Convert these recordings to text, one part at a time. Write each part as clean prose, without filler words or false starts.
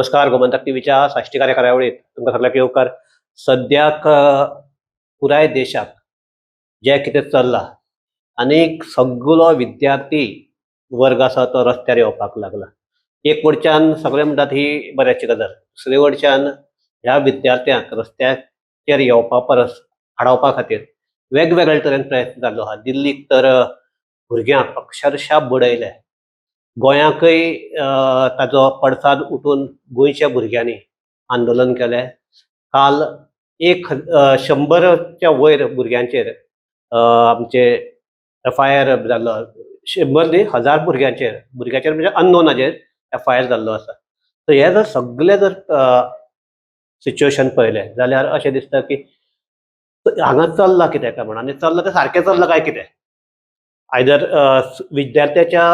नमस्कार. गोमंतक टीव्हीच्या साश्टीकार कार्यावळीत तुमकां सगळ्यांक येवकार. सद्याक पुराय देशाक जें कितें चल्लां आनी सगलो विद्यार्थी वर्ग आसा तो रस्त्यार येवपाक लागला. एक वटच्यान सगळे म्हणटात ही बऱ्याची गजाल, दुसरे वटच्यान ह्या विद्यार्थ्यांक रस्त्याचेर येवपा परस आडावपा खातीर वेगवेगळे तरेन प्रयत्न जाल्लो आहा. दिल्लीक तर भुरग्यांक अक्षरशा बडयले. गोंयाकय ताजो पडसाद उठून गोंयच्या भुरग्यांनी आंदोलन केलें. काल 100च्या वयर भुरग्यांचेर आमचे एफआयआर जाल्लो. 100 न्ही, 1000 भुरग्यांचेर, भुरग्यांचेर म्हणजे अननोनाचेर एफआयआर जाल्लो आसा. सो हे जर सगळे जर सिच्युएशन पळयलें जाल्यार अशें दिसता की हांगा चल्लां कितें काय म्हणून, आनी चल्लां तें सारकें चल्लां काय कितें, आयदर विद्यार्थ्याच्या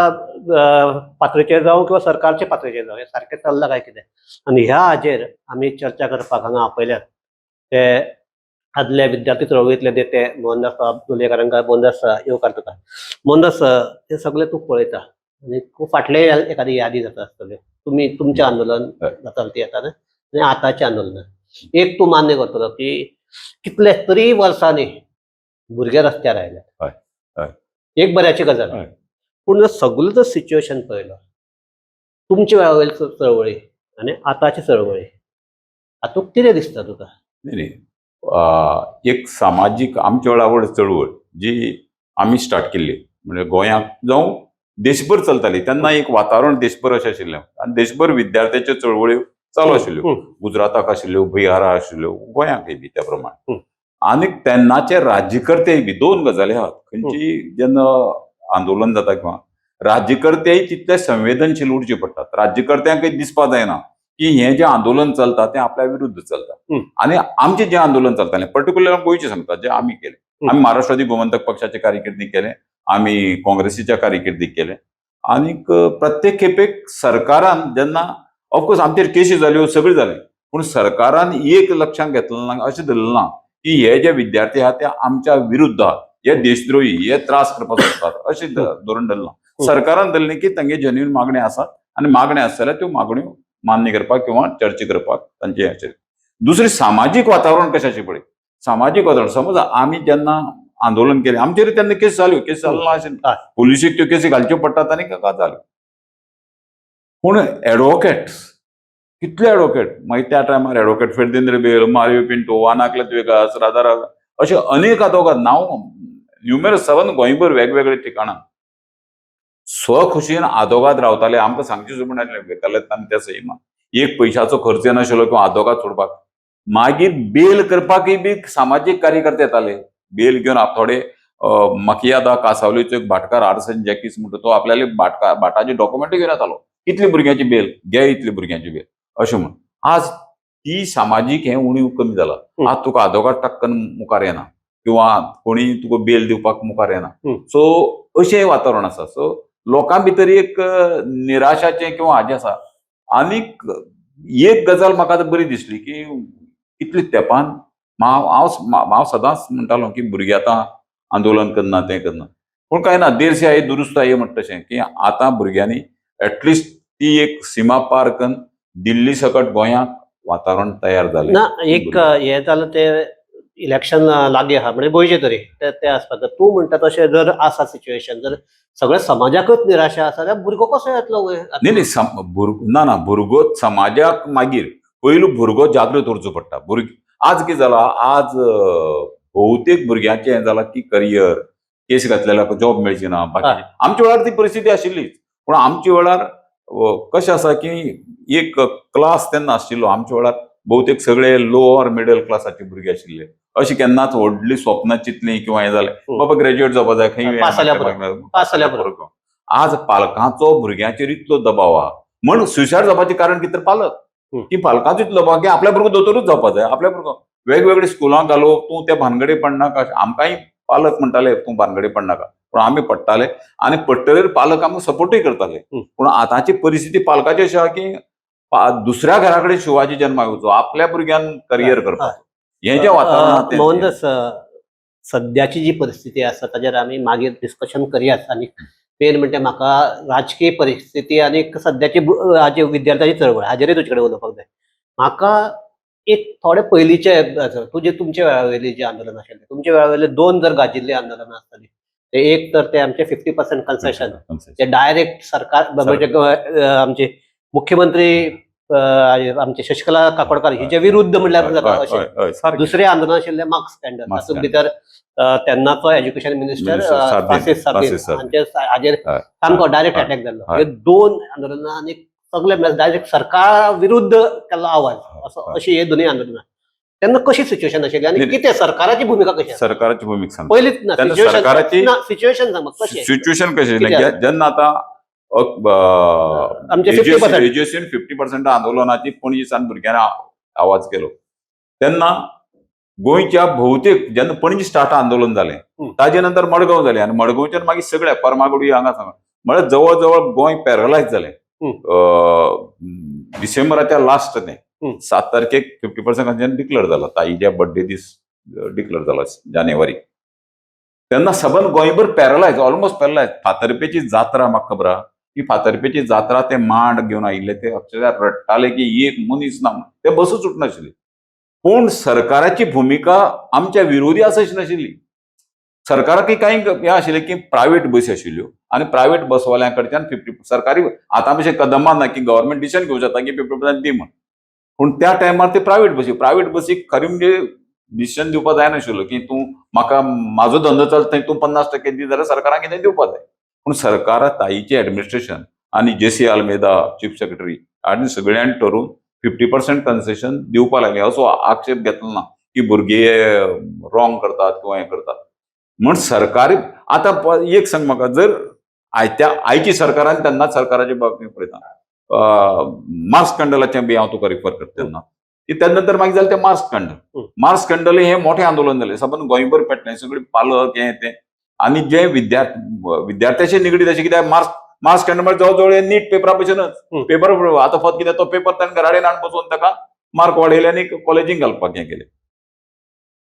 पातळेचेर जावं किंवा सरकारच्या पातळेचेर जावं, हें सारकें चल्लां काय कितें. आनी ह्या हाजेर आमी चर्चा करपाक हांगा आपयल्यात ते आदले विद्यार्थी चळवळींतले नेते मोहनदास बाब लोलयेकार. मोहनदास, येवकार तुका. मोहनदास, हे सगळें तूं पळयता आनी खूब फाटले एखादी यादी जाता आसतल्यो. तुमी तुमचें आंदोलन जातालें ती येता आनी आतांचें आंदोलन, एक तूं मान्य करतलो की कितले तरी वर्सांनी भुरगे रस्त्यार आयले. हय हय एक बऱ्याची गजाल. पूण जर सगळो जर सिच्युएशन पळयलो, तुमच्या वेळा वयली चळवळी आनी आतांची चळवळी, हातूंत कितें दिसता तुका? नाही नाही, एक सामाजीक आमच्या वेळा वयर चळवळ जी आमी स्टार्ट केल्ली, म्हणजे गोंयांत जावं देशभर चलताली तेन्ना, एक वातावरण देशभर अशें आशिल्लें आनी देशभर विद्यार्थ्याच्यो चळवळ्यो चालू आशिल्ल्यो. गुजराताक आशिल्ल्यो, बिहारा आशिल्ल्यो, गोंयांकय बी त्या प्रमाणे. आनी तेन्नाचे राज्यकर्तेय बी, दोन गजाली आहात, खंयची जेन्ना आंदोलन जाता किंवा राज्यकर्तेय तितले संवेदनशील उरचे पडटात. राज्यकर्त्यांकय दिसपा जायना की हें जें आंदोलन चलता तें आपल्या विरुद्ध चलता. आनी आमचें जें आंदोलन चलतालें, पर्टिक्युलर गोंयचें सांगता, जें आमी केलें, आमी महाराष्ट्रवादी गोमंतक पक्षाचे कारकिर्दीक केलें, आमी काँग्रेसीच्या कारकिर्दीक केलें. आनीक प्रत्येक खेपेक सरकारान जेन्ना, ऑफकोर्स आमचेर केशी जाल्यो, सगळें जालें, पूण सरकारान एक लक्षांत घेतलें ना, अशें धरलें ना की हे जे विद्यार्थी आहात ते आमच्या विरुद्ध आहात, हे देशद्रोही, हे त्रास करपाक सोदतात, अशें धोरण धरलें ना. सरकारान धरलें की तांगे जेन्युइन मागण्यो आसात आनी मागण्यो आसा जाल्यार त्यो मागण्यो मान्य करपाक किंवा चर्चा करपाक तांचे हें. दुसरें सामाजीक वातावरण कशें आशिल्लें पळय. सामाजीक वातावरण, समज आमी जेन्ना आंदोलन केलें, आमचेर तेन्ना केस जाल्यो, केस जालो ना अशें, पुलिशेक त्यो केसी घालच्यो पडटात आनी जाल्यो. पूण एडवोकेट्स, कितले एडवोकेट मागीर त्या टायमार, एडवोकेट फेर्दिंद रिबेलो, मारियो पिंटो, आनाक्लेत वेगास, राधा, अशे अनेक आदवोगाद, नांव न्युमेरस सेवन, गोंयभर वेगवेगळे ठिकाणां स्वखुशीन आदोगाद रावताले. आमकां सांगचें सुद्दां नासलें, वेकालत आनी त्या सैमा एक पयशाचो खर्च येनाशिल्लो किंवा आदोगाद सोडपाक. मागीर बेल करपाकय बी सामाजीक कार्यकर्ते येताले बेल घेवन. थोडे, म्हाका याद आहा, कासावलीचो एक भाटकार आर्सन जॅकीस म्हणटा तो आपल्याले भाटकार भाटाचे डॉक्युमेंट घेवन येतालो, कितली भुरग्यांची बेल घे, इतली भुरग्यांची बेल अशें म्हण. आज ती सामाजीक हें उणीव कमी जाला. आज तुका आदोगाद टक्कन मुखार येना किंवा कोणी तुका बेल दिवपाक मुखार येना. सो अशें वातावरण आसा. सो लोकां भितर एक निराशाचें किंवा हाजें आसा. आनीक एक गजाल म्हाका आतां बरी दिसली की कितले तेंपान, हांव हांव सदांच म्हणटालो की भुरगीं आतां आंदोलन करना, तें करना, पूण कांय ना, देर से आई दुरुस्त आई म्हणटा तशें की आतां भुरग्यांनी एटलिस्ट ती एक सीमा पार करून दिल्ली सकट गोंयांत वातावरण तयार जालें. ना, एक हें जालें तें इलेक्शन लागीं आहा, म्हणजे गोंयचें तरी ते ते आसपाक जाय. तूं म्हणटा तशें जर आसा सिच्युएशन, जर सगळ्या समाजाकच निराशा आसा जाल्यार भुरगो कसो येतलो वयर? न्ही न्ही, भुरगो ना ना, भुरगो समाजाक मागीर पयलू भुरगो जागृत उरचो पडटा. भुरगीं आज कितें जाला, आज बहुतेक भुरग्यांचें हें जालां की करियर, केस घातलेल्याक जॉब मेळची ना, बाकी. आमच्या वेळार ती परिस्थिती आशिल्लीच, पूण आमच्या वेळार कशें आसा की एक क्लास तेन्ना आशिल्लो. आमच्या वेळार बहुतेक सगळे लोअर मिडल क्लासाचे भुरगे आशिल्ले. अशी केन्नाच व्हडली स्वप्नां चिंतली किंवा हें जालें, बाबा ग्रॅज्युएट जावपा जाय, खंय. पास जाल्यार पुरो, पास जाल्यार पुरो. आज पालकांचो भुरग्यांचेर इतलो दबाव आहा म्हण सुसायड जावपाचें कारण कितें तर पालक की पालकांचो इतलो दबाव की आपल्या भुरगो दोतोरूच जावपा जाय, आपल्या भुरगो वेगवेगळे स्कुलांक घालोवप, तूं त्या भानगडी पडनाका. आमकांय पालक म्हणटाले तूं भानगडी पडनाका, पूण आमी पडटाले आनी पडटकीर पालक आमकां सपोर्टूय करताले. पूण आतांची परिस्थिती पालकाची अशी आहा की दुसऱ्या घरा कडेन शिवाजी जन्माक येवचो, आपल्या भुरग्यान करियर करपाचो, हें जें वातावरण आहा तें. मोहनदास, सद्याची जी परिस्थिती आसा ताजेर आमी मागीर डिस्कशन करयाच आनी मेन म्हणजे म्हाका राजकीय परिस्थिती आनी सद्याची हाजी विद्यार्थ्याची चळवळ हाजेरय तुजे कडेन उलोवपाक जाय. म्हाका एक थोडे पयलींचे, तुजे तुमच्या वेळा वयली जी आंदोलन आशिल्लें, तुमच्या वेळा वयले दोन जर गाजिल्ली आंदोलनां आसतली, ते एक तर ते आमचे 50% कन्सेशन, ते डायरेक्ट सरकार म्हणजे आमचे मुख्यमंत्री आमचे शशिकला काकोडकार हिचे विरुद्ध म्हणल्यार जाता अशें. सारकें. दुसरें आंदोलन आशिल्लें मार्क्स स्कँडल, मार्क्स तातूंत भितर तेन्नाचो education minister minister Sardinha, Francis Sardinha Francis Sardinha. हांचे हाजेर सामको डायरेक्ट अटॅक जाल्लो. हे दोन आंदोलनां आनी सगळे डायरेक्ट सरकारा विरुद्ध केल्लो आवाज असो, अशी हे दोनूय आंदोलनां. तेन्ना कशी सिच्युएशन आशिल्ली आनी नाही. कितें सरकाराची भुमिका कशी आसा? सरकाराची भुमिका सांग. पयलीच ना तेन्ना सिच्युएशन सरकाराची ना सिच्युएशन सांग म्हाका कशी? सिच्युएशन कशी कितें आसा? जेन्ना आतां आमचे 50%. एज्युकेशन 50% आंदोलनाची पणजी सान भुरग्यांनी आवाज केलो तेन्ना गोंयच्या भोवतेक जेन्ना पणजी स्टार्ट आंदोलन जालें ताजे नंतर मडगांव जालें आनी मडगांवच्यान मागीर सगळ्या फर्मागुडी हांगा सांगा म्हळ्यार जवळ जवळ गोंय पॅरलायज जालें. डिसेंबराच्या लास्ट तें 7 तारखेक 50% डिक्लेअर जाला, ताईच्या बर्थडे दीस डिक्लेअर जाला जानेवारी. तेन्ना सबंद गोंयभर पॅरलायज, ऑलमोस्ट पॅरलायज. फातर्पेची जात्रा म्हाका खबर आहा की फातर्पेची जात्रा ते मांड घेवन आयिल्ले, ते अक्षरशः रडटाले की एक मनीस ना म्हणून. ते बसूच उठनाशिल्ले. पूण सरकाराची भुमिका आमच्या विरोधी आसा अशी नाशिल्ली. सरकाराकय कांय हें आशिल्लें की प्रायवेट बसी आशिल्ल्यो आनी प्रायवेट बसवाल्यां कडच्यान 50 सरकारी आतां भशेन कदंबान ना की गव्हर्मेंट डिसिजन घेवं शकता की 50% दी म्हण, पूण त्या टायमार ते प्रायवेट बसी, प्रायवेट बसीक खरी म्हणजे डिसिजन दिवपा जायनाशिल्लो की तूं म्हाका म्हाजो धंदो चलता थंय तूं 50% दी जाल्यार सरकारान कितें दिवपा जाय. पूण सरकारा ताईचें एडमिनिस्ट्रेशन आनी जे.सी. आल्मेदा चीफ सेक्रेटरी आनी सगळ्यांनी ठरोवन 50% कन्सेशन दिवपा लागले. असो आक्षेप घेतलो ना की भुरगे रॉंग करतात किंवा हें करतात म्हण. सरकारी आतां एक सांग म्हाका, जर आयत्या आयची सरकारान तेन्नाच सरकाराचे बाबतींत पळयता, मार्क्स स्कँडलाचें बी हांव तुका रिफर करता तेन्ना की त्या नंतर मागीर जालें तें मार्क्स स्कँडल. मार्क्स स्कँडल हें मोठें आंदोलन जालें, सबंद गोंयभर पेटलें, सगळे पालक हें तें आनी जे विद्यार्थ्याचे निगडीत अशें कित्याक मार्क्स स्कँडल म्हळ्यार जवळ जवळ नीट पेपरा भशेनच. पेपर आतां फक्त कितें तो पेपर ताणें घरा कडेन हाडून बसोवन ताका मार्क वाडयले आनी कॉलेजीक घालपाक हें केलें.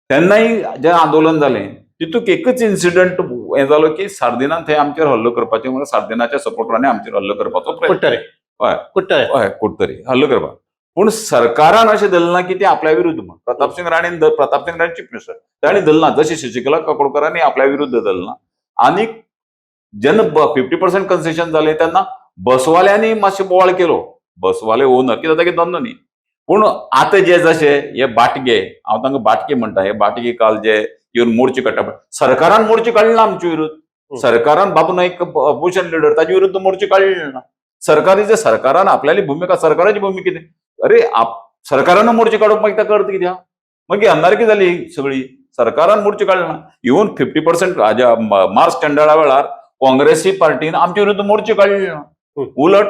तेन्नाय जें आंदोलन जालें तितूंत एकच इन्सिडंट हें जालो की सार्दिनान थंय आमचेर हल्लो करपाचें, म्हळ्यार सार्दिनाच्या सपोर्टरांनी आमचेर हल्लो करपाचो प्रयत्न. कुडटरे. हय. कुडटरे. हय, कुडतरी हल्लो करपाक. पूण सरकारान अशें धरलें ना की ते आपल्या विरुद्ध म्हण. प्रतापसिंग राणेन, प्रतापसिंग राणे चीफ मिनिस्टर, तांणी धरलें ना, जशें शशिकला काकोडकारांनी आपल्या विरुद्ध धरलें ना. आनी जेन्ना 50% कन्सेशन जालें तेन्ना बसवाल्यांनी मातशें बोवाळ केलो, बसवाले ओनर कितें जाता की धंदो न्ही. पूण आतां जे जशे हे बाटगे, हांव तांकां बाटगे म्हणटा, हे बाटगे काल जे येवन मोर्चे काडटा, सरकारान मोर्चे काडले ना आमचे विरुद्ध. सरकारान बाबू नाईक अपोजिशन लिडर ताजे विरुद्ध मोर्चे काडले ना. सरकारी जे सरकारान आपल्याली भुमिका, सरकाराची भुमिका कितें, अरे सरकारान मोर्चे काडूंक मागीर ताका अर्थ कितें? मागीर अंधारकी जाली सगळी. सरकारान मोर्चे काडले ना. इवन 50% मार्क्स स्टँडर्डा वेळार काँग्रेसी पार्टीन आमचे विरुद्ध मोर्चे काडले ना, उलट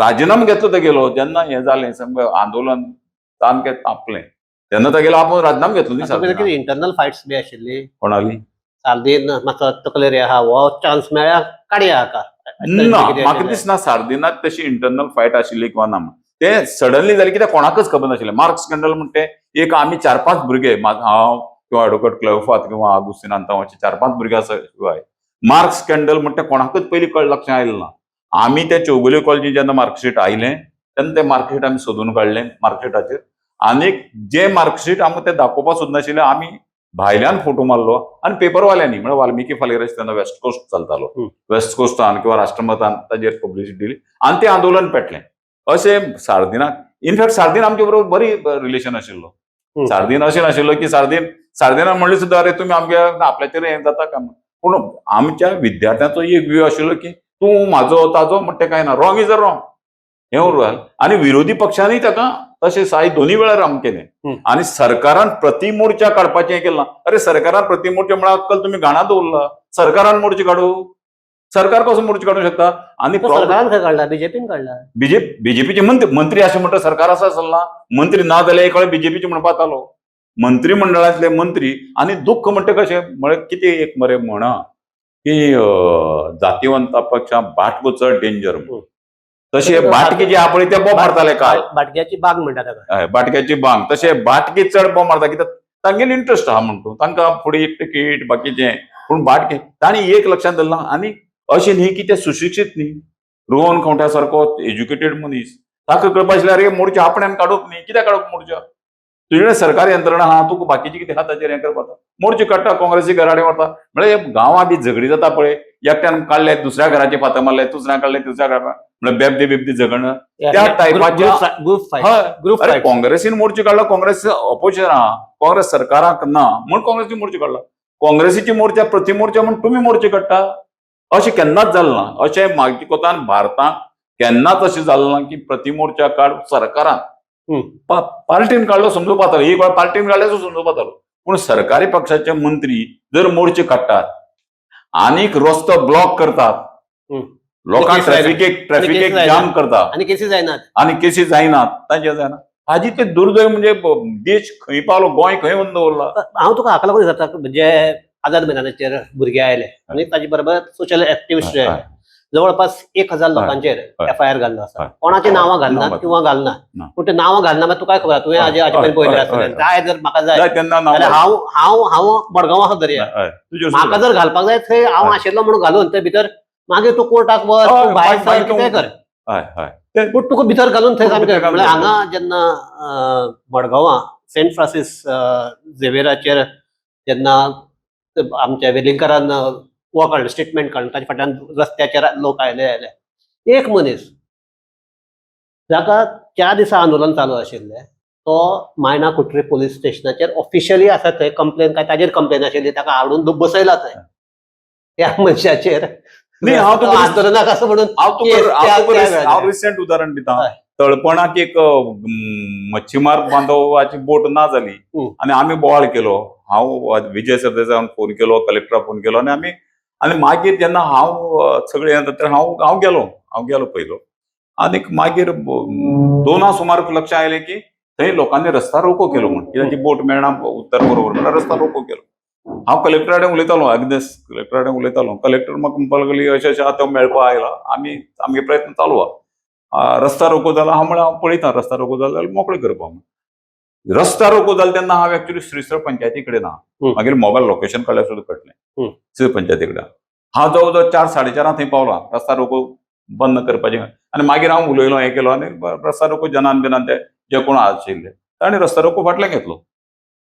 राजिनामो घेतलो तेगेलो. जेन्ना हें जालें सामकें आंदोलन सामकें तापलें तेन्ना तेगेलो आपूण राजिनामो घेतलो न्ही तातूंत सारकें. कितें इंटरनल फायट्स बी आशिल्ली कोणाली? सार्दीन मातसो तकलेर आहा हो चान्स मेळ्ळ्या काडया हाका. ना, म्हाका दिसना सार्दिनात तशी इंटरनल फायट आशिल्ली किंवा ना. ते सडनली जालें कित्याक कोणाकच खबर नाशिल्लें. मार्क्स स्कँडल म्हणटे एक आमी 4-5 भुरगे, हांव किंवा एडवोकेट क्लेवफात किंवा आगुस्तीन आंतांव अशे 4-5 भुरगे आसा शिवाय मार्क्स स्कँडल म्हणटे कोणाकच पयलीं लक्षांत आयलें ना. आमी ते चौगुले कॉलेजी जेन्ना मार्कशीट आयलें तेन्ना तें मार्कशीट आमी सोदून काडलें मार्कशीटाचेर, आनी जे मार्कशीट आमकां ते दाखोवपाक सोदनाशिल्ले आमी भायल्यान फोटो मारलो आनी पेपरवाल्यांनी, म्हळ्यार वाल्मिकी फालेर तेन्ना वेस्ट कोस्ट चलतालो, वेस्ट कोस्टान किंवा राष्ट्रमतान ताजेर पब्लिसिटी दिली आनी तें आंदोलन पेटलें. अशें सार्दिनाक, इनफॅक्ट सार्दीन आमचे बरोबर बरी रिलेशन आशिल्लो. सार्दीन अशें नाशिल्लो की सार्दिनान म्हणलें सुद्दां अरे तुमी आमगे आपल्याचेर हें जाता काय म्हूण. पूण आमच्या विद्यार्थ्यांचो एक व्यू आशिल्लो की तूं म्हाजो ताजो म्हणटे कांय ना, रॉंग is a wrong हें उरलां. आनी विरोधी पक्षांनी ताका तशें साय दोनूय वेळार आम केलें. आनी सरकारान प्रतिमोर्चा काडपाचें हें केलां. अरे सरकारान प्रतिमोर्चा म्हळ्यार अक्कल तुमी घाणा दवरला. सरकारान मोर्चा काडू, सरकार कसो मोर्चा काडूंक शकता? आनी सरकारान खंय काडला? बीजेपीन काडला. बीजेपीचे मंत्री अशें म्हणटा सरकार आसा चल्लां, मंत्री ना जाल्यार एक वेळ बीजेपीचे म्हणपाक जातालो. मंत्रीमंडळांतले मंत्री. आनी दुख्ख म्हणटा कशें म्हळ्यार कितें एक मरे म्हणा की जातीवंता पेक्षा बाटको चड डेंजर. तशें बाटकी जी आहा पळय ते बोब मारताले काल, बाटक्याची बाग म्हणटा ताका. हय, बाटक्याची बांग. तशें बाटकी चड बोब मारता कित्याक तांगेले इंट्रस्ट आहा म्हणटा तांकां फुडें तिकीट बाकीचें. पूण बाटके तांणी एक लक्षांत धरलां. आनी अशें न्ही की ते सुशिक्षीत न्ही. रोहन खंवट्या सारको एज्युकेटेड मनीस, ताका कळपा आशिल्लें अरे मोर्चा आपणान काडप न्ही, कित्याक काडप मोर्चा? तुजे कडेन सरकारी यंत्रणा आहा, तुका बाकीची कितें आहा ताचेर हें करपा. मोर्चे काडटा, काँग्रेसी घराडे व्हरता. म्हळ्यार गांवां बी झगडी जाता पळय, एकट्यान काडले दुसऱ्या घराचे फातर मारले, दुसऱ्या काडले तिसऱ्या घरा, म्हळ्यार बेबदे बेबदे झगडणं त्या टायपाच्या. ग्रुप फायट, हय. ग्रुप अरे फायट. काँग्रेसीन मोर्चा काडला, काँग्रेस ऑपोजिशन आहा, काँग्रेस सरकाराक ना म्हूण काँग्रेसीन मोर्चा काडला. काँग्रेसीची मोर्चा प्रतिमोर्चा म्हूण तुमी मोर्चे काडटा, अशें केन्नाच जालें ना. अशें म्हाजे कोतान भारतांत केन्नाच अशें जालें ना की प्रतिमोर्चा काड सरकारान. पार्टीन काडलो समजुपा जातालो, एक वेळ पार्टीन काडल्यार समजुपा जातालो, पूण सरकारी पक्षाचे मंत्री जर मोर्चे काडटात आनीक रस्तो ब्लॉक करतात, लोकांक केस जायना. ट्रॅफिकेक ट्रॅफिकेक केस जायना. जाम करता आनी केसी जायनात. आनी केसी जायनात, तांचे जायना. हाजी ते दुर्दैव म्हणजे देश खंय पावलो, गोंय खंय व्हरून दवरला. हांव तुका हाका लागून विचारता, म्हणजे आझाद मैदानाचेर भुरगे आयले आनी ताजे बरोबर सोशल एक्टिविस्ट हय, जवळपास 1000 लोकांचेर एफआयआर घाल्लो आसा. हय. कोणाची नांवां घालना नांवां किंवा घालना, ना. पूण ते नांवां घालना मागीर तुकाय खबर आहा, तुवें हाजे हाजे पयलीं पळयलें आसतलें. जाय जर म्हाका जाय जाय तेन्ना नांव जाल्यार हांव हांव हांव मडगांव आसा दर्या, हय, तुजेर म्हाका जर घालपाक जाय थंय हांव आशिल्लो म्हणून घालून थंय भितर, मागीर तूं कोर्टाक वच, हय, तूं भायर मागीर सर, मागीर कितेंय कर, हय हय पूण तुका भितर घालून थंय तुका सामकें भितर घालून म्हळ्यार हांगा जेन्ना मडगांवां सेंट फ्रांसीस झेवियराचेर जेन्ना आमच्या वेलिंगकारान वो काडलो, स्टेटमेंट काडलो, ताच्या फाटल्यान रस्त्याचेर लोक आयले आयले एक मनीस जाका 4 दिसा आंदोलन चालू आशिल्लें तो मायणा कुट्री पोलीस स्टेशनाचेर ऑफिशियली आसा थंय कंप्लेन, काय ताजेर कंप्लेन आशिल्ली, ताका हाडून बसयला थंय त्या मनशाचेर. न्ही, हांव तुका आंदोलनाक आसा म्हणून हांव तुका केस हांव तुका त्या हांव वेळार. रिसेंट उदाहरण दिता. हय. तळपणाक एक मच्छीमार बांधवाची बोट ना जाली आनी आमी बोवाळ केलो. हांव विजय सरदेसायान फोन केलो, कलेक्टराक फोन केलो आनी आमी आनी मागीर जेन्ना हांव सगळें हें जाता हांव हांव गेलो हांव गेलो पयलो आनीक मागीर 2 सुमार लक्षां आयलें की थंय लोकांनी रस्ता रोको केलो म्हूण, कित्याक ती बोट मेळना उत्तर बरोबर म्हणल्यार रस्ता रोको केलो. हांव कलेक्टरा कडेन उलयतालो, अग्नेस कलेक्टरा कडेन उलयतालो. कलेक्टर म्हाका म्हणपाक लागली अशें अशें आतां मेळपा आयला, आमी आमगे प्रयत्न चालू आहा, रस्ता रोको जाला. हांव म्हळ्यार हांव पळयता रस्ता रोको जाला जाल्यार मोकळें करपा म्हूण. रस्ता रोको जाला तेन्ना हांव एक्चुअली श्रीस्थळ पंचायती कडेन आहा, मागीर मोबायल लोकेशन काडल्यार सुद्दां कळटलें. श्रीस्थळ पंचायती कडेन हांव जवळ जवळ 4 साडे 4 थंय पावला रस्ता रोको बंद करपाचें. आनी मागीर हांव उलयलो हें केलो आनी रस्ता रोको जनान बिनान ते जे कोण आशिल्ले तांणी रस्ता रोको फाटल्यान घेतलो.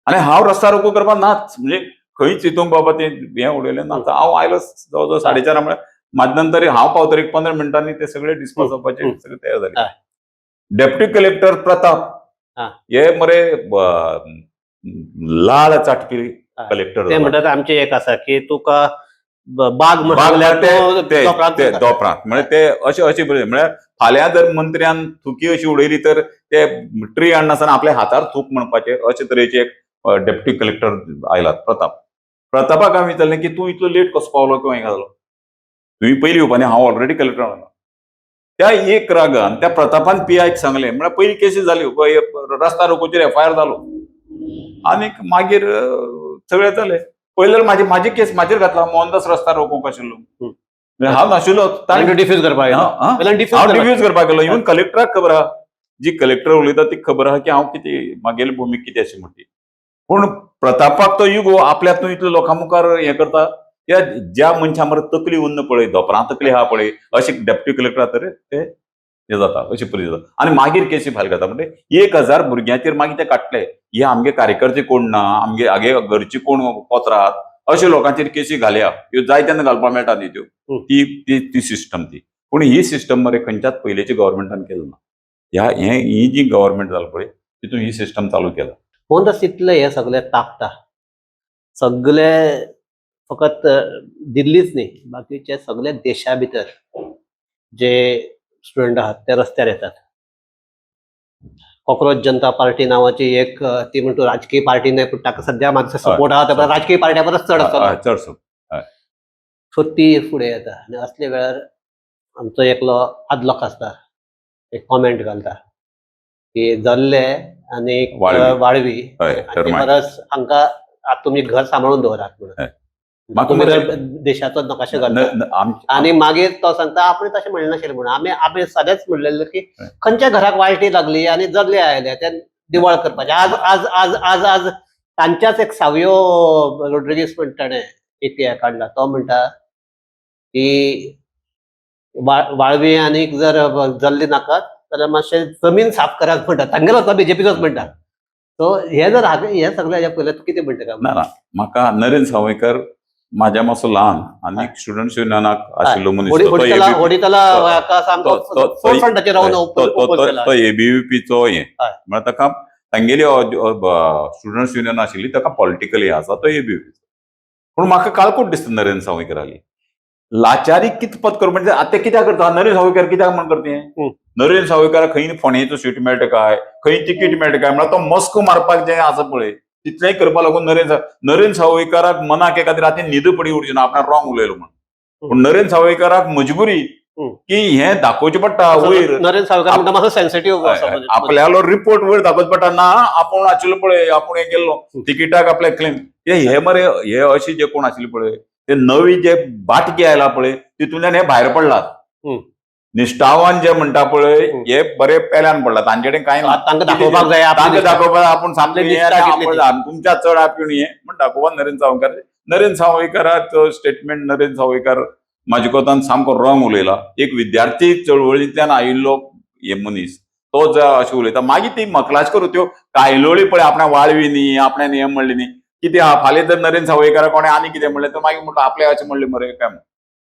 आनी हांव रस्ता रोको करपाक नाच, म्हणजे खंयच हितून बाबा तें हें उडयलें ना. हांव आयलो जवळ जवळ 4:30 म्हळ्यार म्हाजे नंतर हांव पावतरी 15 मिनटांनी ते सगळे डिस्पोज जावपाचे सगळे तयार जाले. डेप्युटी कलेक्टर प्रताप हे मरे लाळ चाटपी कलेक्टर. ते म्हणटात आमचे एक आसा की तुका बाग बाग म्हणल्यार ते तो दोपरांत ते दोपरांत म्हणजे ते अशे अशे बरें म्हळ्यार फाल्यां जर मंत्र्यान थुकी अशी उडयली तर ते ट्री हाडनासतना आपल्या हातार थूक म्हणपाचे अशे तरेचे एक डेप्युटी कलेक्टर आयलात प्रताप. प्रतापाक हांवें विचारलें की तूं इतलो लेट कसो पावलो किंवा हें जालो, तुवें पयलीं येवपा न्ही, हांव ऑलरेडी कलेक्टर आसा. त्या एक रागान त्या प्रतापान पी आयक सांगलें, म्हळ्यार पयली केसी जाल्यो, रस्ता रोकोचेर एफ I R जालो आनीक मागीर सगळें जालें. पयलें म्हाजी म्हाजी केस म्हाजेर घातला, मोहनदास रस्ता रोकोवंक आशिल्लो, हांव नाशिल्लो. तांणी डिफ्यूज करपाक हा, हा. डिफ्यूज हांव डिफ्यूज करपाक गेलो. इवन कलेक्टराक खबर आहा, जी कलेक्टर उलयता ती खबर आहा की हांव कितें म्हागेली भुमिका कितें अशी म्हणटी. पूण प्रतापाक तो युगो आपल्याक तूं इतलो लोकां मुखार हें करता, त्या ज्या मनशा मरे तकली उन्न पळय, धोपरां तकली आहा पळय, अशे डेप्युटी कलेक्टर तर ते हें जाता, अशी परिस्थिती जाता. आनी मागीर केसी फायल करता. म्हणजे 1000 भुरग्यांचेर मागीर ते काडटले, हे आमगे कार्यकर्ते कोण ना, आमगे आगे घरची कोण कोतरात, अशे लोकांचेर केसी घालया, ह्यो जाय तेन्ना घालपाक मेळटा न्ही त्यो. ती ती ती सिस्टम ती. पूण ही सिस्टम मरे खंयच्याच पयलींच्या गव्हर्मेंटान केली ना. ह्या हे ही जी गव्हर्मेंट जाल पळय तितून ही सिस्टम चालू केला. मोहनदास इतले हे सगळे तापता, सगळे फकत दिल्लीच न्ही बाकीचे सगळे देशा भितर जे स्टुडंट आहात ते रस्त्यार येतात. कॉक्रोच जनता पार्टी नावाची एक ती म्हणतो राजकीय पार्टी न्हय, पूण ताका सद्या मातसो सपोर्ट आहा, त्या राजकीय पार्ट्या परस चड आसतलो. हय, चडसो. सो ती फुडें येता आनी असल्या वेळार आमचो एकलो आदलो खासदार एक कॉमेंट घालता की जल्ले आनी वाळवी. वाळवी हय, हाचे टर्मायट. परस हांकां आतां तुमी घर सांबाळून दवरात म्हणून. हय. म्हाका तुमी मरे- जर देशाचो नकाशो घालता. आनी मागीर तो सांगता आपण तशें म्हणनाशिल्लें म्हणून आमी आमी सदांच म्हणलेलें की हय. खंयच्या घराक वाळटी लागली आनी जल्ले आयले ते दिवळ करपाचें. आज आज आज आज आज तांच्याच एक सावियो रोड्रिगीस म्हण ताणें एक हें काडला, तो म्हणटा की वाळवी आनीक जर जल्ली नाकात जाल्यार मातशें जमीन साफ करात म्हणटा, तांगेलो तो बीजेपीचोच म्हणटा. सो हे जर हे सगळे हेज्या पयलें तूं कितें म्हणटा काय? ना ना, म्हाका नरेंद्र सावयकर म्हाज्या मातसो ल्हान आनी स्टुडंट्स युनियनाक आशिल्लो मनीस. तो होडीतला सामको फोरफ्रंटाचेर रावन oppose केला. तो एबीव्हीपीचो हे हय. म्हळ्यार ताका तांगेली स्टुडंट्स युनियन आशिल्ली, ताका पॉलिटिकली आसा तो एबीव्हीपी. पूण म्हाका काळकूट दिसता नरेंद्र सावयकराली लाचारी कितपत कर, म्हणजे आतां कित्याक करता नरेंद्र सावयकर, कित्याक म्हण करता हें? नरेंद्र सावयकर खंय फोंडेचो सीट मेळटा काय, खंय तिकीट मेळटा काय, म्हळ्यार तो मस्को मारपाक जें आसा पळय तितलेंय करपा लागून नरेंद्र सावयकाराक मनाक एखादी राती न्हीद पडी उरची ना, आपणाक रॉंग उलयलो म्हण. पूण नरेंद्र सावयकाराक मजबुरी की हें दाखोवचें पडटा वयर. नरेंद्र सावयकर म्हणटा मातसो सेन्सिटीव. आपल्यालो रिपोर्ट वयर दाखोवचो पडटा ना आपूण आशिल्लो पळय, आपूण हें केल्लो तिकिटाक आपल्या क्लेम हे मरे, हे अशे जे कोण आशिल्ले पळय ते नवी जे बाटकी आयला पळय तितूंतल्यान हे भायर पडलात. निश्ठावान जे म्हणटा पळय हे बरे पेल्यान पडला, तांचे कडेन कांय ना. तांकां दाखोवपाक जाय, तांकां दाखोवपाक आपूण सामकें आपली हें निश्ठा आनी कितली आपण तुमच्या चड आपूण हें म्हण दाखोवपाक नरेंद्र सावयकार. नरेंद्र सावयकाराचो स्टेटमेंट, नरेंद्र सावयकार म्हाजे कोतान सामको रॉंग उलयला. एक विद्यार्थी चळवळींतल्यान आयिल्लो हे मनीस तो जर अशें उलयता, मागीर ती मकलाज करूं त्यो कायलोळी पळय आपणा वाळवी न्ही, आपणान हें म्हणलें न्ही कितें आहा. फाल्यां जर नरेंद्र सावयकारा कोणें आनी कितें म्हणलें तर मागीर म्हणटा आपल्या अशें म्हणलें मरे काय म्हण.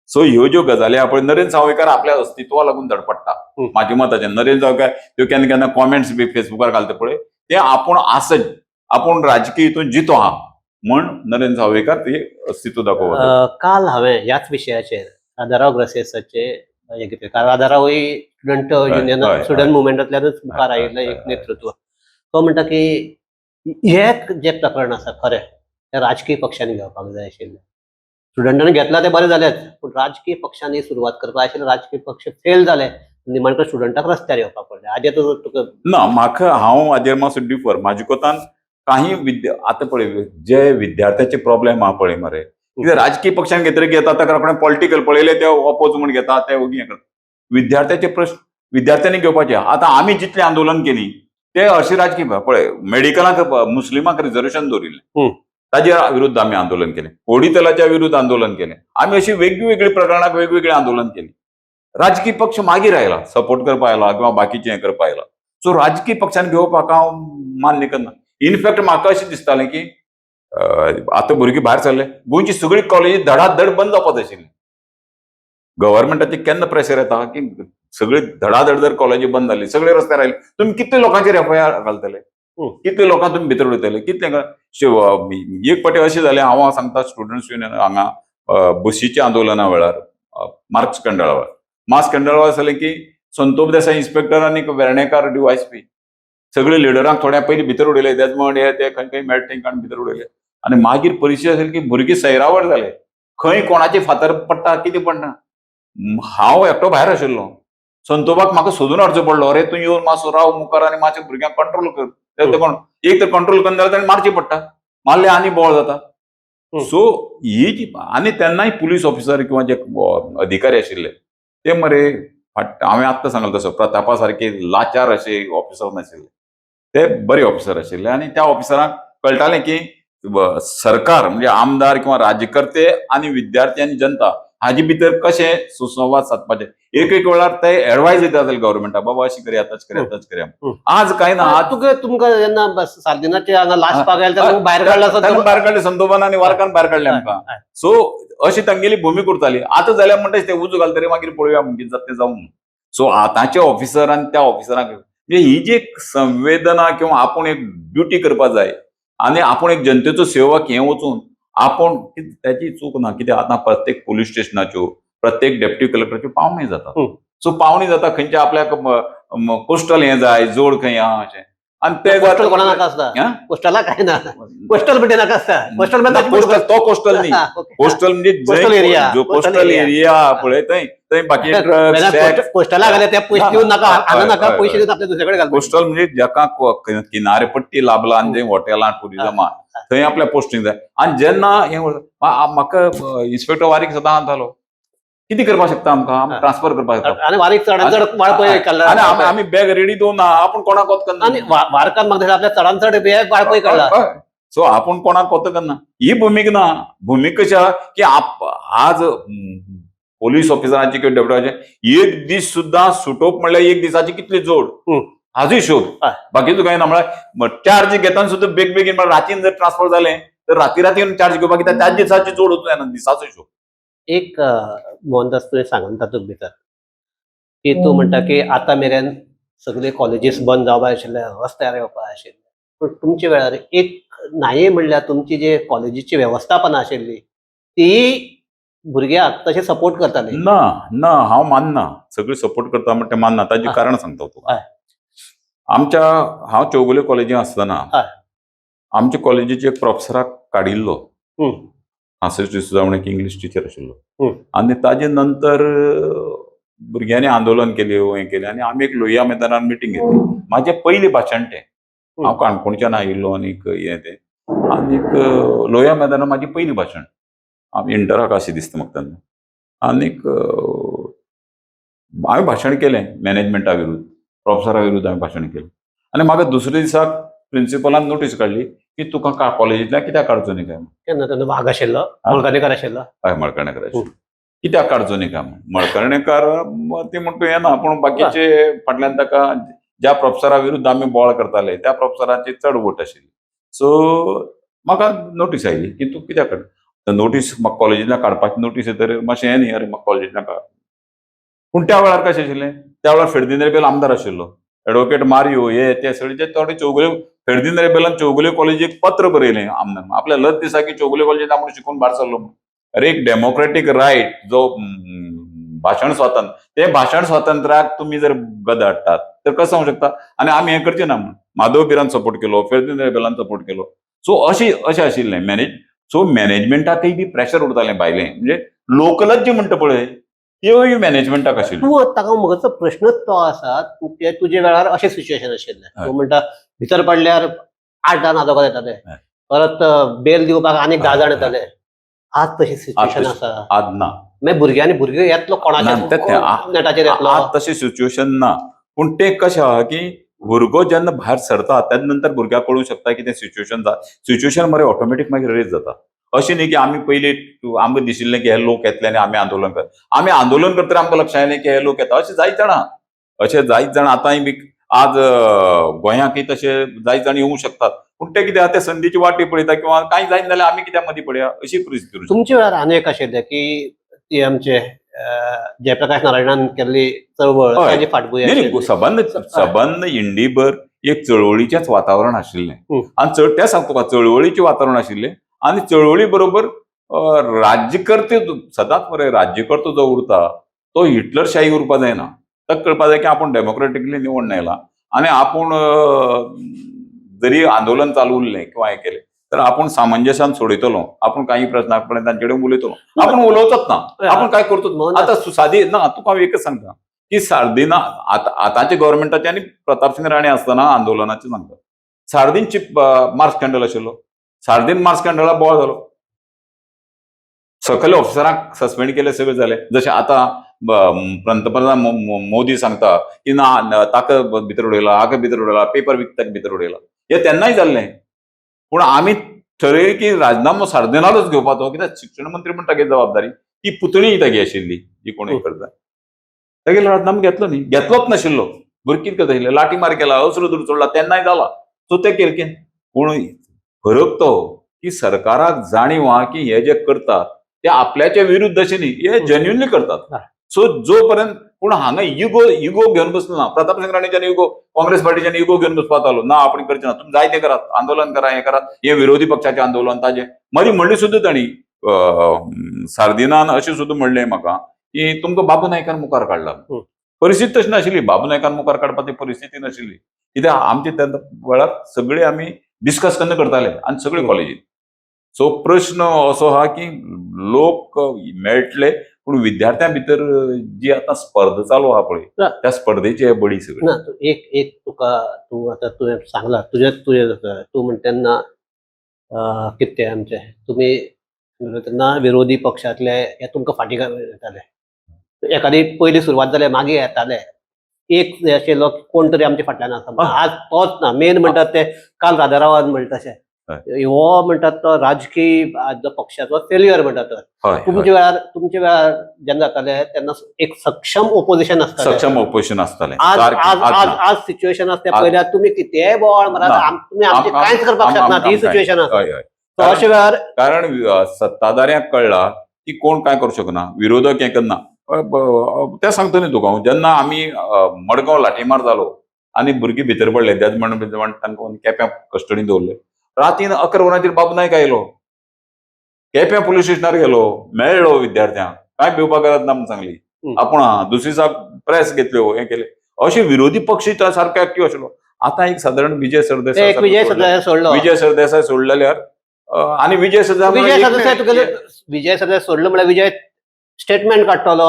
सो ह्यो ज्यो गजाली आहा पळय, नरेंद्र सावयकार आपल्या अस्तित्वा लागून धडपडटा म्हाज्या मताचें. नरेंद्र सावयकार त्यो केन्ना केन्ना कॉमेंट्स बी फेसबुकार घालता पळय, ते आपूण आसत, आपूण राजकीय हितून जितो आहा म्हण नरेंद्र सावयकार ते अस्तित्व दाखोवता. काल हांवें ह्याच विशयाचेर राधाराव ग्रसेसाचे हें घेतलें, कारण राधारावूय स्टुडंट युनियन स्टुडंट मुवमेंटांतल्यानूच मुखार आयिल्लें एक नेतृत्व. तो म्हणटा की हें जें प्रकरण आसा खरें तें राजकीय पक्षांनी घेवपाक जाय आशिल्लें. स्टुडंटांनी घेतलां तें बरें जालेंच, पूण राजकीय पक्षांनी सुरवात करपाक आशिल्लें. राजकीय पक्ष फेल जाले, निमाणें स्टुडंटाक रस्त्यार येवपाक पडलें. हाजेर तुका ना, म्हाका हांव हाजेर मातसो डिफर. म्हाजे कोतान काही विद्या आतां पळय जे विद्यार्थ्याचे प्रॉब्लेम आहा पळय मरे, कित्याक राजकीय पक्षान घेतकीर घेता ताका रोखडें पॉलिटिकल पळयलें ते ऑपोज म्हूण घेता, ते ओगी हें करता. विद्यार्थ्याचे प्रश्न विद्यार्थ्यांनी घेवपाचे. आतां आमी जितलें आंदोलन केली ते अशें राजकीय पळय मेडिकलाक मुस्लिमाक रिजर्वेशन दवरिल्लें ताजे विरुद्ध आमी आंदोलन केलें, होडीतलाच्या विरुद्ध आंदोलन केलें, आमी अशी वेगवेगळी प्रकरणाक वेगवेगळी आंदोलन केली. राजकीय पक्ष मागीर आयला सपोर्ट करपा आयला किंवा बाकीचें हें करपा आयला. सो राजकीय पक्षान घेवपाक हांव मान्य करना. इनफॅक्ट म्हाका अशें दिसतालें की आतां भुरगीं भायर सरले, गोंयची सगळी कॉलेजी धडाधड बंद जावपाक जाय आशिल्ली. गव्हर्मेंटाचेर केन्ना प्रेशर येता की सगळी धडाधड जर कॉलेजी बंद जाली, सगळे रस्त्यार आयले, तुमी कितले लोकांचेर एफआयआर घालतले, कितले लोकांक तुमी भितर उडयतले, कितले एक फावटी अशें जालें, हांव सांगता स्टुडंट्स युनियन हांगा बशीच्या आंदोलना वेळार मार्क्स कंडळा वेळार, मार्क्स कंडळा वेळार जालें की संतोष देसाई इन्स्पेक्टर आनी वेर्णेकार डीवायएसपी सगळे लिडरांक थोड्या पयलीं भितर उडयले, देजमंड हे ते खंय खंय मेळटा तेंकां भितर उडयले. आनी मागीर परिस्थिती आसली की भुरगीं सैरावर जाले, खंय कोणाचे फातर पडटा कितें पडना. हांव एकटो भायर आशिल्लो, संतोबाक म्हाका सोदून हाडचो पडलो, अरे तूं येवन मातसो राव मुखार आनी मातशें भुरग्यांक कंट्रोल कर. ते कोण एक तर कंट्रोल करना जाल्यार ताणें मारचें पडटा, मारलें आनी बोळ जाता. सो ही जी आनी तेन्नाय पुलीस ऑफिसर किंवा जे अधिकारी आशिल्ले ते मरे हांवें आत्तां सांगलें तसो प्रतापा सारके लाचार अशे ऑफिसर नाशिल्ले, ते बरे ऑफिसर आशिल्ले. आनी त्या ऑफिसरांक कळटालें की सरकार म्हणजे आमदार किंवा राज्यकर्ते आनी विद्यार्थी आनी जनता हाजे भितर कशें सुसंवाद सादपाचे. एक एक वेळार ते एडवायज दिता गव्हर्मेंटाक, बाबा अशें करया, तशें करया, तशें करया. आज कांय ना. आज तुका तुमकां जेन्ना सार्दिनाचे हांगा लासपाक आयले तेन्ना भायर काडला तांकां भायर काडले, संतोबान आनी वारकान भायर काडले आमकां. सो अशी तांगेली भुमिका उरताली. आतां जाल्यार म्हणटा ते उजो घालतरी मागीर पळोवया कितें जाता तें जावं. सो आतांचे ऑफिसर आनी त्या ऑफिसरांक म्हणजे ही जी एक संवेदना किंवा आपूण एक ड्युटी करपाक जाय आनी आपूण एक जनतेचो सेवक हें वचून आपूण ताची चूक ना. कित्याक आतां प्रत्येक पोलीस स्टेशनाच्यो प्रत्येक डेप्टी कलेक्टराच्यो पावणी जाता. सो पावणी जाता खंयच्या आपल्याक कोस्टल हें जाय, जोड खंय आहा अशें, आनी ते कोस्टल कोणा नाका आसता, कोस्टला काय ना, कोस्टल म्हणजे नाका आसता, कोस्टल कोस्टल तो कोस्टल न्ही, कोस्टल म्हणजे कोस्टल एरिया, जो कोस्टल एरिया पळय थंय थंय बाकी ड्रग्स कोस्टला घाले ते पयशे दिवन नाका, हांगा नाका पयशे दिवन आपल्या दुसऱ्या कडेन घाल. कोस्टल म्हणजे जाका किनारेपट्टी लाभला आनी जंय हॉटेलां टुरिजमा थंय आपल्या पोस्टिंग जाय. आनी जेन्ना हें म्हाका इन्स्पेक्टर वारीक सदां जालो कितें करपाक शकता आमकां, ट्रान्सफर करपाक शकता. आनी वारीक चडान चड वाळपय काडला आनी आमी बॅग रेडी दवरना, आपूण कोणाक वत करना. आनी वारकान म्हाका आपल्या चडान चड बॅग वाळपय काडला. सो आपूण कोणाक वत करना ही भुमिका ना. भुमिका कशी आहा की आज पोलीस ऑफिसरांची किंवा डेप्युटाचे एक दीस सुद्दां सुटोवप म्हणल्यार एक दिसाची कितली जोड हाजो हिशोब. बाकीचो कांय ना. म्हळ्यार चार्ज घेतना सुद्दां बेग बेगीन, म्हळ्यार रातीन जर ट्रान्सफर जालें तर राती रातीन चार्ज घेवपाक, कित्याक त्याच दिसाची जोड वचूं जायना, दिसाचो हिशोब. एक मोहनदास, तुवें सांगून तातूंत भितर की तूं म्हणटा की आतां मेरेन सगळे कॉलेजीस बंद जावपाक आशिल्ले, रस्त्यार येवपाक आशिल्ले, पूण तुमच्या वेळार एक नाये म्हणल्यार तुमची जे कॉलेजीची वेवस्थापना आशिल्ली ती भुरग्याक तशें सपोर्ट करताली. ना ना, हांव मानना. सगळे सपोर्ट करता म्हण तें मानना. ताजें कारण सांगता तुका. आमच्या, हांव चौगुले कॉलेजींत आसतना आमच्या कॉलेजीचे एक प्रोफेसराक काडिल्लो. फ्रांसीस डिसोजा म्हणून एक इंग्लीश टिचर आशिल्लो. आनी ताजे नंतर भुरग्यांनी आंदोलन केलें, हें केलें आनी आमी एक लोहिया मैदानार मिटींग घेतली. म्हाजें पयलें भाशण तें. हांव काणकोणच्यान आयिल्लो आनीक हें तें आनीक लोहिया मैदानार म्हाजें पयलें भाशण. आमी इंटराक अशें दिसता म्हाका तेन्ना. आनीक हांवें भाशण केलें मॅनेजमेंटा विरुद्ध, प्रोफेसरा विरुद्ध हांवें भाशण केलें आनी म्हाका दुसऱ्या दिसाक प्रिंसिपलान नोटीस काडली की तुका कॉलेजींतल्यान कित्याक काडचो न्ही काय म्हूण. केन्ना तेन्ना वाघ आशिल्लो, मळकर्णेकार आशिल्लो? हय, मळकर्णेकार आशिल्लो. कित्याक काडचो न्ही काय म्हूण. मळकर्णेकार ते म्हणटा हें ना, पूण बाकीचे फाटल्यान ताका ज्या प्रोफेसरा विरुद्ध आमी बोवाळ करताले त्या प्रोफेसराची चड वोट आशिल्ली. सो म्हाका नोटीस आयली की तूं कित्याक काड. नोटीस म्हाका कॉलेजींतल्यान काडपाची नोटीस येतकीर मातशें हें न्ही, अरे म्हाका कॉलेजींतल्यान काड. पूण त्या वेळार कशें आशिल्लें, त्या वेळार फेर्दिंद रेबेल आमदार आशिल्लो, एडवोकेट मारियो हे ते सगळे जे थोडे चौगुले, फेर्दिंद रेबेलान चौगुले कॉलेजीक पत्र बरयलें आमदार आपल्या लज दिसा की चौगुले कॉलेजींत आपूण शिकून भायर सरलो म्हूण. अरे एक डेमोक्रेटीक रायट जो भाशण स्वातंत्र्य, ते भाशण स्वातंत्र्याक तुमी जर गद हाडटात तर कसं जावंक शकता? आनी आमी हें करचें ना म्हूण माधव बिरान सपोर्ट केलो, फेर्दिंद रेबेलान सपोर्ट केलो. सो अशें अशें आशिल्लें मॅनेज. सो मॅनेजमेंटाकय बी प्रेशर उरतालें भायलें, म्हणजे लोकलच जी म्हणटा पळय त्योय मॅनेजमेंटाक आशिल्ल्यो. तूं ताका म्हजो प्रश्नच तो आसा, तूं तुजे वेळार अशें सिच्युएशन आशिल्लें, तूं म्हणटा भितर पडल्यार 8 जाण आदोगाद येताले, परत बेल दिवपाक आनीक 10 जाण येताले. आज तशी सिच्युएशन आसा? आज ना. मागीर भुरग्यांनी, भुरगे येतलो कोणाच्या ना, तें- नेटाचेर येतलो? आज तशें सिच्युएशन ना, पूण तें कशें आहा की भुरगो जेन्ना भायर सरता तेन्ना नंतर भुरग्याक कळूंक शकता की तें सिच्युएशन, सिच्युएशन मरे ऑटोमॅटीक मागीर रेज जाता. अशें न्ही की आमी पयलीं आमकां दिशिल्लें की हे लोक येतले आनी आमी आंदोलन कर, आमी आंदोलन करतकीर आमकां लक्षां आयलें की हे लोक येता. अशें जायत जाणां, अशें जायत जाणां आतांय बी आज गोंयांकय तशें जायत जाण येवंक शकतात, पूण ते कितें आहा, ते संदीची वाट पळयता किंवा कांय जायना जाल्यार आमी कित्याक मदीं पडया अशी परिस्थिती उरता. तुमच्या वेळार आनी एक आशिल्लें की ती आमचे जयप्रकाश नारायणान केल्ली चळवळ, ताजी फाटभूंय नाही, नाही, आशिल्ली. सबंद सबंद इंडीभर एक चळवळीचेंच वातावरण आशिल्लें. आनी चड तें सांगता तुका, चळवळीचें वातावरण आशिल्लें आनी चळवळी बरोबर राज्यकर्ते सदांच मरे राज्यकर्तो जो उरता तो हिटलरशाही उरपा जायना. ताका कळपा जाय की आपूण डेमोक्रेटिकली निवडून आयला आनी आपूण जरी आंदोलन चालू उरलें किंवा हें केलें तर आपूण सामंजस्यान सोडयतलो, आपूण काही प्रस्ना कडेन तांचे कडेन उलयतलो, आपूण उलोवचोच ना, आपूण काय करतोच. मोहनदास, आतां सादी ना, तुका हांव एकच सांगता की सार्दिना आतां आतांच्या गव्हर्मेंटाचे आनी प्रतापसिंग राणे आसतना आंदोलनाचें सांगता. सार्दीनची मार्च स्कँडल आशिल्लो, सार्दीन मार्च स्कँडला बोवाळ जालो, सकयल्या ऑफिसरांक सस्पेंड केले, सगळें जालें. जशें आतां पंतप्रधान मोदी सांगता की ना ताका भितर उडयला, हाका भितर उडयला, पेपर विकताक भितर उडयला, हें तेन्नाय जाल्लें. पूण आमी ठरयलें की राजनामो सार्दिनालोच घेवपाचो, कित्याक शिक्षण मंत्री म्हण तागे जबाबदारी, ती पुतणी तागी आशिल्ली जी कोणूय करता. तागेलो राजनामो घेतलो न्ही, घेतलोच नाशिल्लो. भुरगीं कितें करता आशिल्ले, लाठी मार केला, अस्त्र दूर सोडला, तेन्नाय जाला. सो तें केलें की पूण फरक तो की सरकाराक जाणीव आहा की हे जे करतात ते आपल्याच्या विरुद्ध अशें न्ही, हे जेन्युनली करतात. सो जो पर्यंत पूण हांगा इगो इगो घेवन बसलो ना प्रतापसिंग राणेच्यान, इगो काँग्रेस पार्टीच्यान इगो घेवन बसपाक जालो ना, आपण करचें ना, तुमी जाय तें करात, आंदोलन करा, हें करात, हे विरोधी पक्षाचें आंदोलन. ताजें मदीं म्हणलें सुद्दां तांणी, सार्दिनान अशें सुद्दां म्हणलें म्हाका की तुमकां बाबू नायकान मुखार काडला. परिस्थिती तशी नाशिल्ली, बाबू नायकान मुखार काडपाची परिस्थिती नाशिल्ली, कित्याक आमचे तेन्ना वेळार सगळे आमी डिस्कस केन्ना करताले आनी सगळे कॉलेजीत. सो प्रश्न असो आहा की लोक मेळटले, पूण विद्यार्थ्यां भितर जी आतां स्पर्धा चालू आहा पळय त्या स्पर्धेचे हे बळी सगळे. ना, तूं एक एक तुका तूं आतां तुवें सांगलां तुजें तुजें तूं म्हणटा तेन्ना कितें तें आमचें तुमी तेन्ना विरोधी पक्षांतले हे तुमकां फाटीं येताले, एखादी पयली सुरवात जाल्यार मागीर येताले एक अशे लोक कोण तरी आमच्या फाटल्यान आसा. आज तोच ना मेन म्हणटात ते काल राजारावान म्हणटा तशें. हो म्हणटात तो राजकीय जो पक्षाचो फेल्युअर म्हणटात तो. हय, हय. तुमच्या वेळार जेन्ना जाताले तेन्ना एक सक्षम ओपोजिशन आसतालें. सक्षम ऑपोजिशन आसतालें. आज सारकें, आज आज आज ना. आज सिच्युएशन आसा तें आज- पळयल्यार तुमी कितेंय बोवाळ मारात, ना. तुमी आमचें कांयच करपाक शकनात ही सिच्युएशन आसा. हय हय सो अशा वेळार कारण सत्ताधाऱ्यांक कळ्ळा की कोण काय करूं शकना, विरोधक हें करना. तें सांगता न्ही तुका हांव, जेन्ना आमी मडगांव लाठीमार जालो आनी भुरगीं भितर पडले, त्याच म्हण तांकां केप्यां कस्टडीन दवरले. रातीन 11 वरांचेर बाबू नायक आयलो, केप्यां पुलीस स्टेशनार गेलो, मेळ्ळो विद्यार्थ्यांक, कांय भिवपाक गरज ना म्हूण सांगली. आपूण आहा. दुसरी दिसा प्रेस घेतल्यो, हें केलें. अशे विरोधी पक्ष सारको एक्टीव आशिल्लो. आतां एक सादारण विजय सरदेसाय एक विजय सरदेसाय सोडलो. विजय सरदेसाय सोडले जाल्यार आनी विजय सरदेसाय विजय म्हणल्यार सरदेसाय तुगेले विजय सरदेसाय सोडलो म्हळ्यार विजय स्टेटमेंट काडटलो,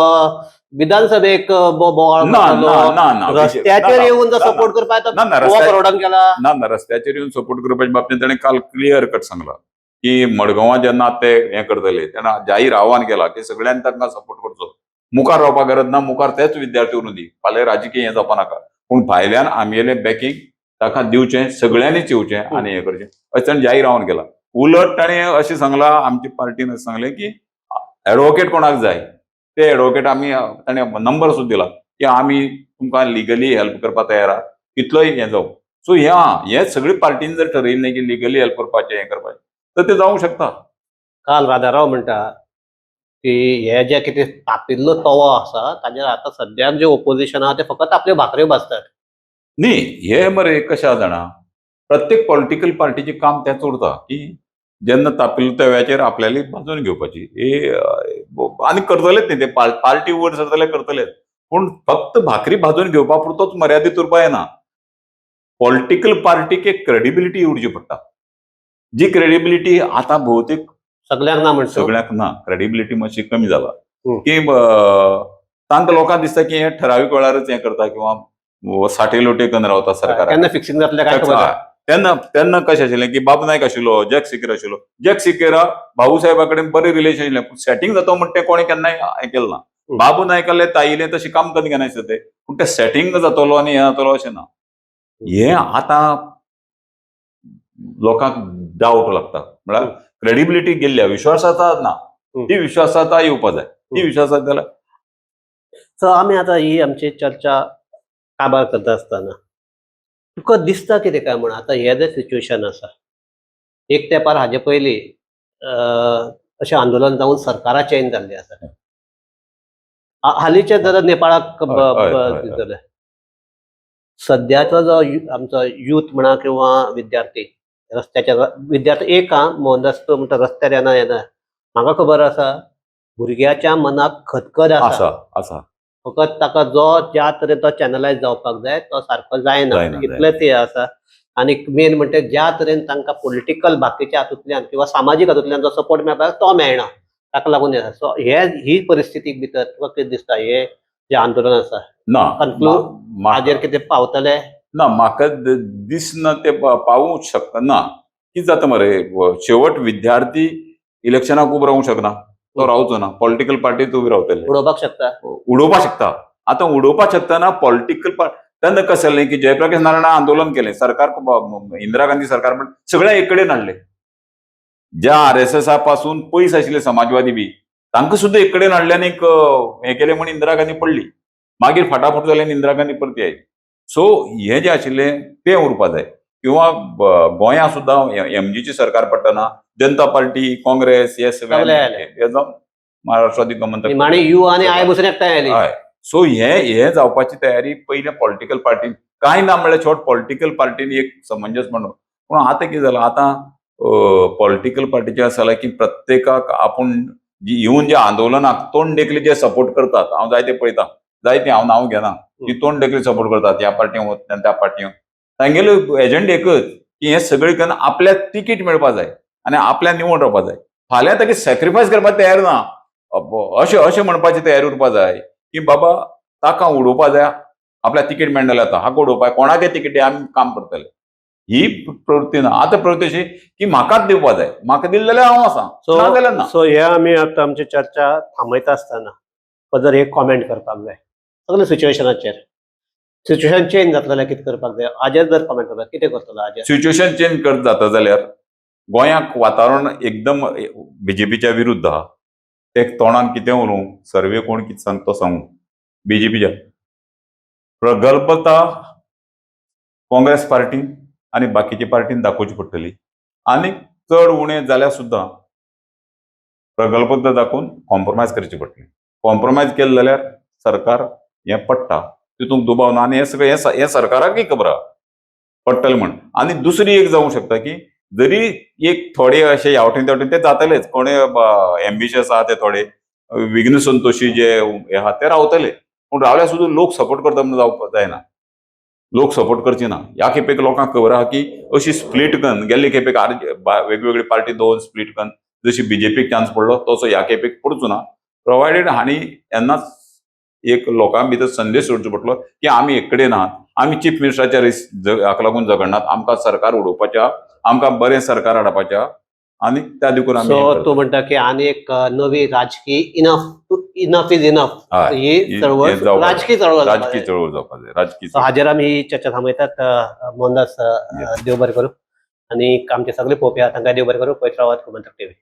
विधानसभेक बोवाळ ना मारतलो, ना ना ना विजय- रस्त्याचेर ना, येवन जो ना, सपोर्ट करपाक ना, ना, गोवा फॉरवर्डान केला. ना ना, रस्त्याचेर येवन सपोर्ट करपाच्या बाबतींत ताणें काल क्लियर कट सांगला की मडगांवां जेन्ना ते हें करतले तेन्ना जाहीर आव्हान केला की सगळ्यांनी तांकां सपोर्ट करचो, मुखार रावपाक गरज ना, मुखार तेच विद्यार्थी उरूं दी, फाल्यां राजकीय हें जावपा नाका, पूण भायल्यान आमगेलें बॅकिंग ताका दिवचें, सगळ्यांनीच येवचें आनी हें करचें अशें ताणें जाहीर आव्हान केलां. उलट ताणें अशें सांगलां, आमची पार्टीन अशें सांगलें की एडवोकेट कोणाक जाय ते एडवोकेट आमी, ताणें नंबर सुद्दां दिला की आमी तुमकां लिगली हेल्प करपाक तयार आहा, कितलोय हें जावं. सो ह्या हे सगळी पार्टीन जर ठरयलें की लिगली हेल्प करपाचें हें करपाचें तर तें जावंक शकता. काल राधाराव म्हणटा की हे जे कितें तापिल्लो तवो आसा ताजेर आतां सद्याक जे ओपोजिशन आहा ते फकत आपल्यो भाकऱ्यो भाजतात. न्ही, हे मरे कशें आहा जाणा, प्रत्येक पॉलिटिकल पार्टीचें काम तेंच उरता की जेन्ना तापिल्लो तव्याचेर आपल्याली भाजून घेवपाची हे आनी करतलेच न्ही ते, पार्टी वयर सरतले जाल्यार करतलेच, पूण फक्त भाकरी भाजून घेवपा पुरतोच मर्यादीत उरपा येना. पॉलिटिकल पार्टीक एक क्रेडिबिलिटी उरची पडटा, जी क्रेडिबिलिटी आतां भोवतेक सगल्यांक ना म्हणटा, सगळ्यांक ना, क्रेडिबिलिटी मातशी कमी जाला की तांकां लोकांक दिसता की हे ठरावीक वेळारच हें करता किंवा साठे लोटे करून रावता सरकाराक. केन्ना फिक्सिंग जातलें काय खबर ना. तेन्ना तेन्ना कशें आशिल्लें की बाबू नायक आशिल्लो, जॅक सिकेरा आशिल्लो, जॅक सिकेरा भाऊ साहेबा कडेन बरें रिलेशन आशिल्लें, पूण सेटींग जाता म्हण तें कोणें केन्नाय हें केलें ना. बाबू नायकाले ताईले तशें काम करून घेना दिसता ते, पूण तें सेटींग जातलो आनी हें जातलो अशें ना. हें आतां लोकांक डावट लागता, म्हळ्यार क्रेडिबिलिटी गेल्ल्या, विश्वासार्हता ना, ती विश्वासार्हता येवपा जाय, ती विश्वासार्हता जाल्यार. सो आमी आतां ही आमची चर्चा काबार करता आसतना तुका दिसता कितें काय म्हण आतां हें जें सिच्युएशन आसा, एक तेंपार हाजे पयलीं अशें आंदोलन जावन सरकारां चेंज जाल्लीं आसा. हालींचे जर नेपाळाक हय, हय, हय. जालें, सद्याचो जो आमचो यूथ म्हणा किंवा विद्यार्थी रस्त्याचेर, विद्यार्थी एक आं मोहनदास तूं म्हणटा रस्त्यार येना येना, म्हाका खबर आसा भुरग्याच्या मनाक खतखत आसा, आसा आसा, फकत ताका जो ज्या तरेन तो चॅनलायज जावपाक जाय तो सारको जायना, जायना, इतलेंच हें आसा. आनी मेन म्हणटा ज्या तरेन तांकां पॉलिटिकल बाकीच्या हातूंतल्यान किंवा सामाजीक हातूंतल्यान जो सपोर्ट मेळपाक तो मेळना, ताका लागून हें आसा. सो हे ही परिस्थिती भितर तुका कितें दिसता हे जें आंदोलन आसा ना हाजेर कितें पावतले? ना, म्हाका दिसना ते पावूंक शकना. कितें जाता मरे, शेवट विद्यार्थी इलेक्शनाक उबो रावूंक शकना, तो रावचो ना, पॉलिटिकल पार्टीत उबी रावतले, उडोवपाक शकता, उडोवपाक शकता. आतां उडोवपाक शकतना पॉलिटिकल पार्टी तेन्ना कशें जालें की जयप्रकाश नारायण आंदोलन केलें, सरकार इंदिरा गांधी सरकार पण सगळ्या एक कडेन हाडले, ज्या आरएसएसा पासून पयस आशिल्ले समाजवादी बी तांकां सुद्दां एक कडेन हाडले आनी एक हें केलें म्हूण इंदिरा गांधी पडली, मागीर फाटाफूट जाली आनी इंदिरा गांधी परती आयली. सो हें जें आशिल्लें तें उरपा जाय. किंवा गोंया सुद्दां एमजीची सरकार पडटना जनता पार्टी, काँग्रेस हे सगळे सगळे आयले. हे जावन महाराष्ट्रवादी गोमंतक निमाणे you आनी I बसून एकठांय आयली. हय. सो हे हे जावपाची तयारी पयल्या पॉलिटिकल पार्टीन कांय ना म्हणल्यार शॉर्ट पॉलिटिकल पार्टीन एक समंजस म्हणून. पूण आतां कितें जालां, आतां पॉलिटिकल पार्टीचें अशें जालां की प्रत्येकाक आपूण जी येवन जे आंदोलनाक तोंड देखले जे सपोर्ट करतात, हांव जायते पळयतां, जायते हांव नांव घेना, ती तोंड देखले सपोर्ट करतात ह्या पार्टीन वता त्या पार्टीन, तांगेलो एजंडा एकच की हें सगळें करून आपल्याक तिकीट मेळपा जाय आनी आपल्याक निवड रावपा जाय. फाल्यां ताका सॅक्रिफायस करपाक तयार ना, अशें अशें म्हणपाची तयारी उरपा जाय की बाबा ताका उडोवपा जाय, आपल्याक तिकीट मेळना जाल्यार आतां हाका उडोवपा, कोणाकय तिकीट आमी काम करतले, ही प्रवृत्ती ना. आतां प्रवृत्ती अशी की म्हाकाच दिवपा जाय, म्हाका दिलें जाल्यार हांव आसा, ना जाल्यार ना. सो हे आमी आतां आमची चर्चा थांबयता आसतना जर एक कॉमेंट करपाक जाय सगळे सिच्युएशनाचेर, सिच्युएशन चेंज जातलें जाल्यार कितें करपाक जाय हाजेर जर कॉमेंट करपाक कितें करतलो हाजेर? सिच्युएशन चेंज करत जाता जाल्यार गोंयाक वातावरण एकदम बीजेपीच्या विरुद्ध आहा. ते तोंडान कितें उलोवं, सर्वे कोण कितें सांगता तो सांगू, बीजेपीच्या प्रगल्भता काँग्रेस पार्टीन आनी बाकीच्या पार्टीन दाखोवची पडटली. आनी चड उणें जाल्यार सुद्दां प्रगल्भता दाखोवन कॉम्प्रोमायज करची पडटली. कॉम्प्रोमायज केलें जाल्यार सरकार हें पडटा, तितूंत दुबाव ना. आनी हें सगळें हें सरकाराकय खबर आहा पडटलें म्हण. आनी दुसरी एक जावंक शकता की जरी एक थोडे अशे ह्या वटेन त्या वटेन ते जातलेच, कोणे एम्बिशियस आहा ते थोडे विघ्न संतोशी जे हे आहा ते रावतले, पूण रावल्यार सुद्दां लोक सपोर्ट करता म्हणून जावपाक जायना, लोक सपोर्ट करचे ना. ह्या खेपेक लोकांक खबर आहा की अशी स्प्लीट कन्न गेल्ले खेपेक वेगवेगळी पार्टी दोन स्प्लीट कन्न जशी बीजेपीक चान्स पडलो तसो ह्या खेपेक पडचो ना. प्रोवायडेड हांणी येन्नाच एक लोकां भितर संदेश सोडचो पडटलो की आमी एक कडेन आहात, आमी चीफ मिनिस्टराच्या रेस हाका लागून झगडनात, आमकां सरकार उडोवपाचें आहा, आमकां बरें सरकार हाडपाचें आहा आनी त्या देखून आमी सो हें करतात. तूं म्हणटा की आनी एक नवी राजकी इनफ, इनफ is enough हय, ही चळवळ, हे जावपाक जाय. राजकी चळवळ जावपाक राजकी जाय. चळवळ जावपाक जाय, राजकी सो हाजेर आमी ही चर्चा थांबयतात. मोहनदास, देव बरें करूं आनी आमचे सगळे पळोवपी आहा तांकां देव बरें करूं. पळयत रावात गोमंतक टीव्ही.